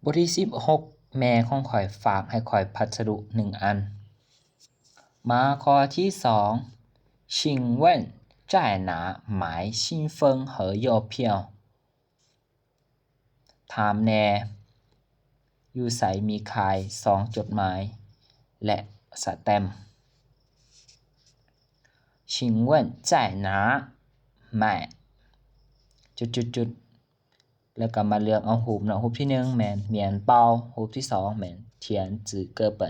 ບົດທີສິບຫົກ ແມ່ຂອງຂ້ອຍຝາກໃຫ້ຂ້ອຍພັດສະດຸໜຶ່ງອັນ. ມາຂໍ້ທີສອງ 请问在哪买信封和邮票? ຖາມແດ່ ຢູ່ໃສມີຂາຍຊອງຈົດໝາຍ ແລະ ສະແຕັມ? 请问在哪买 ຈຸດໆໆ ແລ້ວກໍມາເລືອກເອົາຮູບເນາະ. ຮູບທີໜຶ່ງແມ່ນ เหรียญ包, ຮູບທີສອງແມ່ນ 田字课本,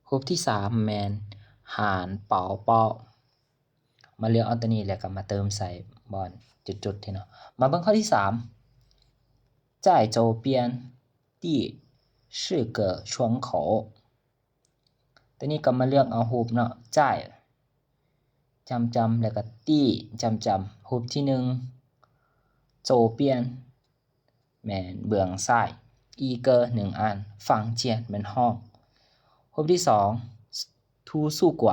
ຮູບທີສາມແມ່ນ หานเป๋าเป้า. ມາເລືອກເອົາຕົວນີ້ ແລ້ວກໍມາເຕີມໃສ່ບ່ອນຈຸດໆ ເນາະ. ມາເບິ່ງຂໍ້ທີສາມ 在左边第四个窗口. ຕົວນີ້ກໍມາເລືອກເອົາຮູບເນາະ 在 ຈ້ຳໆ ແລ້ວກໍ第 ຈ້ຳໆ ຮູບທີໜຶ່ງ 左边 ແມ່ນເບື້ອງຊ້າຍ, 一个 ໜຶ່ງອັນ, 房间 ແມ່ນຫ້ອງ, ຮູບທີສອງ 图书馆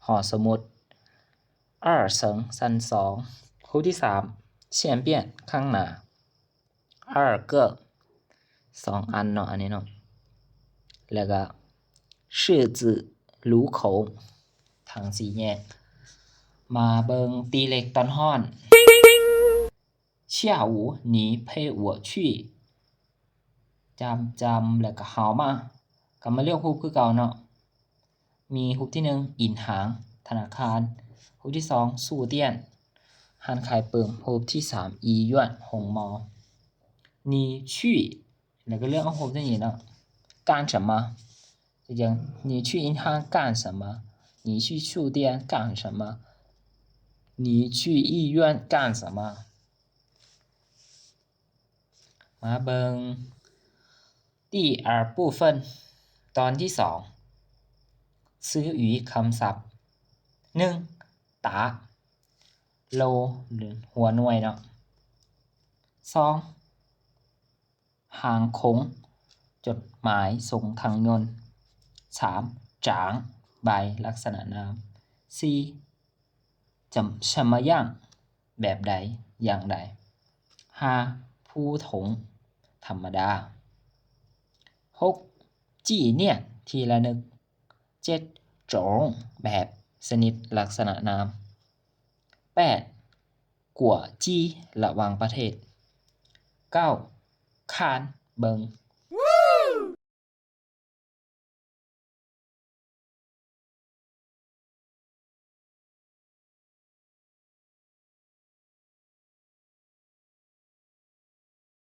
ຫໍສະໝຸດ, 二层 ຊັ້ນສອງ, ຮູບທີສາມ 前边 ຂ້າງໜ້າ, 二个 ສອງອັນເນາະ ອັນນີ້ເນາະ ແລ້ວກໍ十字路口 ທາງສີ່ແຍກ. ມາເບິ່ງຕີເຫຼັກຕອນຮ້ອນ 下午你陪我去 ຈຳໆ ແລ້ວກໍເຮົາມາ ກໍມາເລືອກຮູບຄືເກົ່າເນາະ. ມີຮູບທີໜຶ່ງ 银行 ທະນາຄານ, ຮູບທີສອງ 书店 ຮ້ານຂາຍປຶ້ມ, ຮູບທີສາມ 医院 ໂຮງໝໍ. 你去 ແລ້ວກໍເລືອກເອົາຮູບຕົວນີ້ເນາະ 干什么 ຢ່າງ 你去银行干什么? 你去书店干什么? 你去医院干什么? ມາເບິ່ງ 第二部分 ຕອນທີສອງ 词语 ຄຳສັບ ໜຶ່ງ 打 ໂລ ຫຼື ຫົວໜ່ວຍເນາະ, ສອງ 航空 ຈົດໝາຍສົ່ງທາງຍົນ, ສາມ 章 ໃບລັກສະນະນາມ, ສີ່ 怎- 什么样 ແບບໃດ ຢ່າງໃດ, ຫ້າ 普通 ທຳມະດາ, ຫົກ 纪念 ທີ່ລະນຶກ, ເຈັດ 种 ແບບ ຊະນິດ ລັກສະນະນາມ, ແປດ 国际 ລະຫວ່າງປະເທດ, ເກົ້າ 看 ເບິ່ງ,